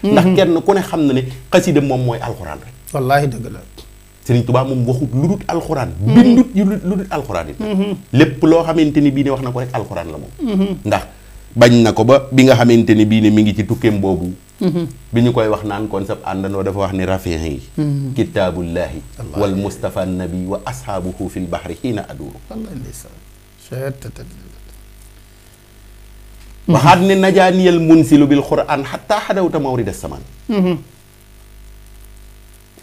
ndax kenn ku ne xam na ne xasida moom mooy alxuraan rek wallaahi dëgg la Sëriñ Tuubaa moom waxut lu dul alxuraan bindut lu dul alxuraan it lépp loo xamante ni bii ne wax na ko rek alxuraan la moom ndax bañ na ko ba bi nga xamante ni bii ne mi ngi ci tukkeem boobu bi ñu koy wax naan kon sab àndandoo dafa wax ni rafiin yi kitaabullahi wal mustafa nabi wa ashaabuhu fil bahri xiina aduuru waxaat ne najaaniyal munsilu bil qur'an xataa xadawta mawrida samaan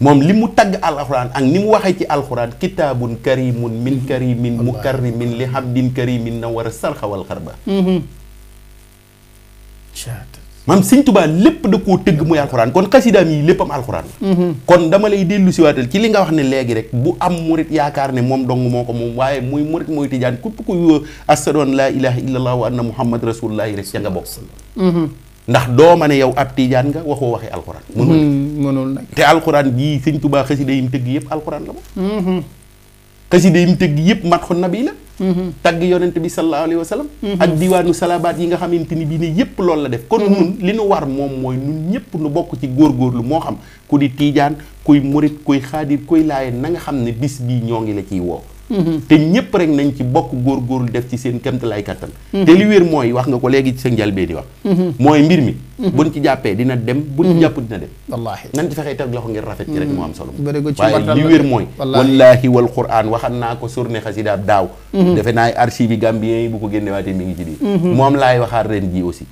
moom li mu tagg alxuraan ak ni mu waxee ci alxuraan kitaabun karimun min karimin mukarrimin li habdin karimin na war a sarxawal xarba maam Sëñ Tuubaa lépp da koo tëgg muy alxuraan kon xasidaam yi léppam alxuraan la kon dama lay dellu siwaatal ci li nga wax ne léegi rek bu am murit yaakaar ne moom dong moo ko moom waaye muy murit muy tijaan képp ku ashhadu an laa ilaaha illallah wa anna muhammad rasulullahi rek ca nga bokk ndax doo ma ne yow ab tijaan nga waxoo waxee alxuraan mënul nag te alxuraan bii Sëñ Tuubaa xasida yi mu tëgg yëpp alxuraan la moom xasida yi mu tëgg yëpp matxu nabi la tagg yonent bi sallallahu alayhi wa sallam ak diwaanu salabaat yi nga xamante ni bii ne yëpp loolu la def kon nun li nu war moom mooy nun ñëpp nu bokk ci góorgóorlu moo xam ku di tiijaan kuy murit kuy xaadir kuy laayeen na nga xam ne bis bii ñoo ngi la ciy woo te ñëpp rek nañ ci bokk góorgóorlu def ci seen kéemtalaay kattan te li wér mooy wax nga ko léegi ci sa njëlbeen di wax mooy mbir mi buñ ci jàppee dina dem buñ ci jàpp dina dem wallaahi nan ci fexee teg loxo ngir rafet ci rek moo am solo waaye li wér mooy wallaahi wal quraan waxan naa ko surne xasida daaw defe naa archive yi gambien yi bu ko génnewaatee mi ngi ci biir moom laay waxaat ren ji aussi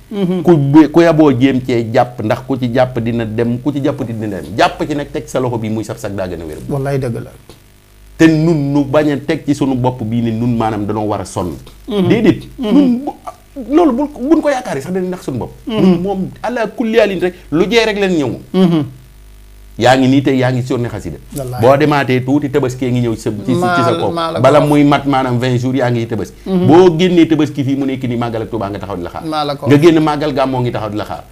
ku yaboo jéem cee jàpp ndax ku ci jàpp dina dem ku ci jàpp dina dem jàpp ci nag teg sa loxo bi muy saf-sag daa gën a wér wallaahi dëgg la te nun nu bañ a teg ci sunu bopp bii ne nun maanaam danoo war a sonn déedéet nun loolu buñ ko yaakaar yi sax dañuy nax suñu bopp nun moom ala kulli alin rek lu jee rek leen ñëw yaa ngi nii tey yaa ngi sorne xasida boo demaatee tuuti tabaski ngi ñëw ci sa kaw bala muy mat maanaam 20 jours yaa ngi tabaski boo génnee tabaski fii mu nekk nii màggal ak Tuubaa nga taxaw di la xaar nga génn màggal gàmmoo ngi taxaw di la xaar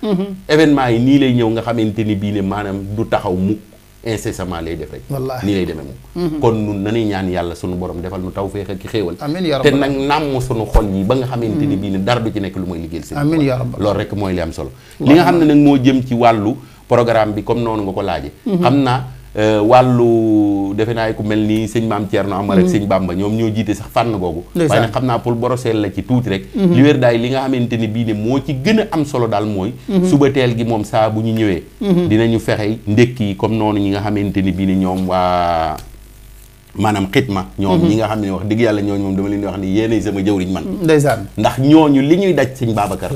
événement yi nii lay ñëw nga xamante ni bii ne maanaam du taxaw mukk incessamment lay def rek nii lay demee moom kon nun nanuy ñaan yàlla sunu borom defal nu tawfeex ak xéewal te nag nàmm sunu xol yi ba nga xamante ni bii ne dara du ci nekk lu mooy liggéeyal seen loolu rek mooy li am solo li nga xam ne nag moo jëm ci wàllu programme bi comme noonu nga ko laaje xam naa wàllu defe naa ku mel ni sëñ Maam Thierno Amar ak sëñ Bamba ñoom ñoo jiite sax fànn googu waaye nag xam naa pour boroseel la ci tuuti rek li wér daay li nga xamante ne bii ne moo ci gën a am solo daal mooy suba teel gi moom saa bu ñu ñëwee dinañu fexe ndékki yi comme noonu ñi nga xamante ni bii ne ñoom waa maanaam xitma ñoom ñi nga xam ne wax dëgg yàlla ñooñu moom dama leen di wax ni yéenay sama jëwriñ man ndeysaan ndax ñooñu li ñuy daj sëñ Babacar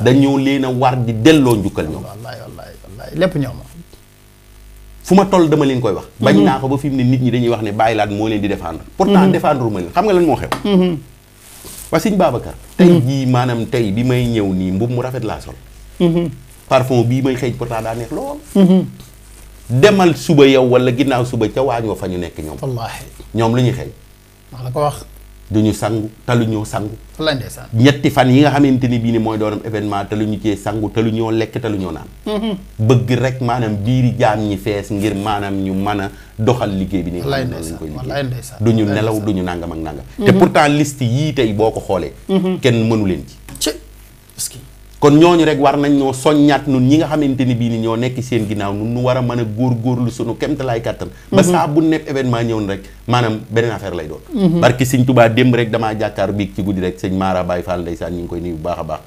dañoo leen a war di delloo njukkal ñoom wallaay lépp ñoom fu ma toll dama leen koy wax bañ naa ko ba fi mu ne nit ñi dañuy wax ne bàyyi laat moo leen di défendre pourtant défendre ma leen xam nga lan moo xew waa sëñ Babacar tey jii maanaam tey bi may ñëw nii mbub mu rafet laa sol parfum bii may xëy pourtant daa neex lool demal suba yow wala ginnaaw suba ca waañoo fa ñu nekk ñoom wallaahi ñoom lu ñuy xëy wax la ko wax duñu sangu taluñoo sangu wallaay ndeysaan ñetti fan yi nga xamante ni bii ni mooy doonam événement taluñu cee sangu taluñoo lekk taluñoo naan bëgg rek maanaam biiri jaam ñi fees ngir maanaam ñu mën a doxal liggéey bi ni nga xam ne lañ koy liggéey duñu nelaw duñu nangam ak nangam te pourtant liste yii tey boo ko xoolee kenn mënu leen ci kon ñooñu rek war nañ ñoo soññaat nun ñi nga xamante ni bii ni ñoo nekk seen ginnaaw nun nu war a mën a góorgóorlu sunu kemtalaay kàttan ba saa bu nepp événement ñëw na rek maanaam beneen affaire lay doon barki sëñ Tuubaa démb rek damaa jàkkaar biig ci guddi rek sëñ Mara Baye Fall ndeysaan ñu ngi koy nuyu bu baax a baax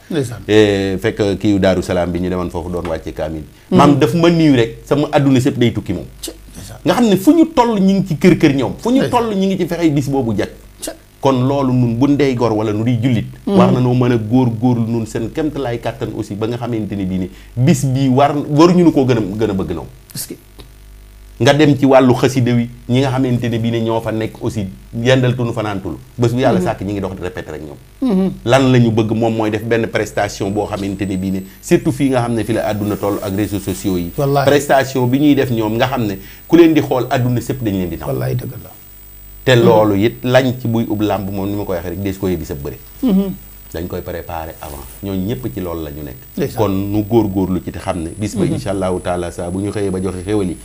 fekk kii Daaru Salaam bi ñu demoon foofu doon wàcce kaamil maam daf ma nuyu rek sama adduna sépp day tukki moom nga xam ne fu ñu toll ñi ngi ci kër ñoom fu ñu toll ñi ngi ci fexey bis boobu jag kon loolu nun bu ndey gor wala nu di jullit war na noo mën a góorlu nun seen kemtalaay kàttan aussi ba nga xamante ni bii ni bis bii waruñu nu koo gën a bëgg naw nga dem ci wàllu xasida wi ñi nga xamante ne bii ne ñoo fa nekk aussi yendaltunu fanaantul bés bu yàlla sàkk ñi ngi dox di répété rek ñoom lan la ñu bëgg moom mooy def benn prestation boo xamante ne bii ne surtout fii nga xam ne fi la àdduna toll ak réseaux sociaux yi prestation bi ñuy def ñoom nga xam ne ku leen di xool àdduna sépp dañ leen di naw wallaay dëgg la te loolu it lañ ci buy ub làmb moom ni ma koy waxee rek des ko yëgi sa bëri dañ koy préparer avant ñooñu ñëpp ci loolu la ñu nekk kon nu góorgóorlu ci te xam ne bis ba insha allahu taala saa bu ñu xëyee ba joxe xéwal yi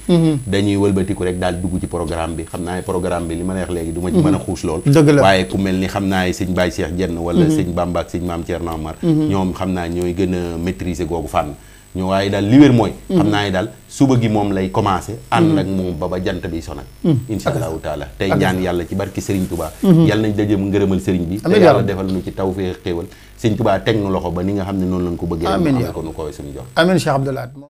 dañuy wëlbatiku rek daal dugg ci programme bi xam naa programme bi li ma neex léegi du ma ci mën a xuus lool waaye ku mel ni xam naa sëñ Baye Cheikh Jenn wala sëñ Bamba ak sëñ Maam Thierno Amar ñoom xam naa ñooy gën a maîtriser googu fànn ñu waaye daal li wér mooy xam naa ne daal suba gi moom lay commencé ànd ak moom ba jant bi sonal insha allahu taala tey ñaan yàlla ci barki Serigne Touba yàlla nañ dajëm ngërëmal Serigne bi te yàlla defal nu ci tawfeex xéewal Serigne Touba teg nu loxo ba ni nga xam ne noonu lañ ko bëggee amiin ko nu koy suñu jox amiin Cheikh Abdoul Ahad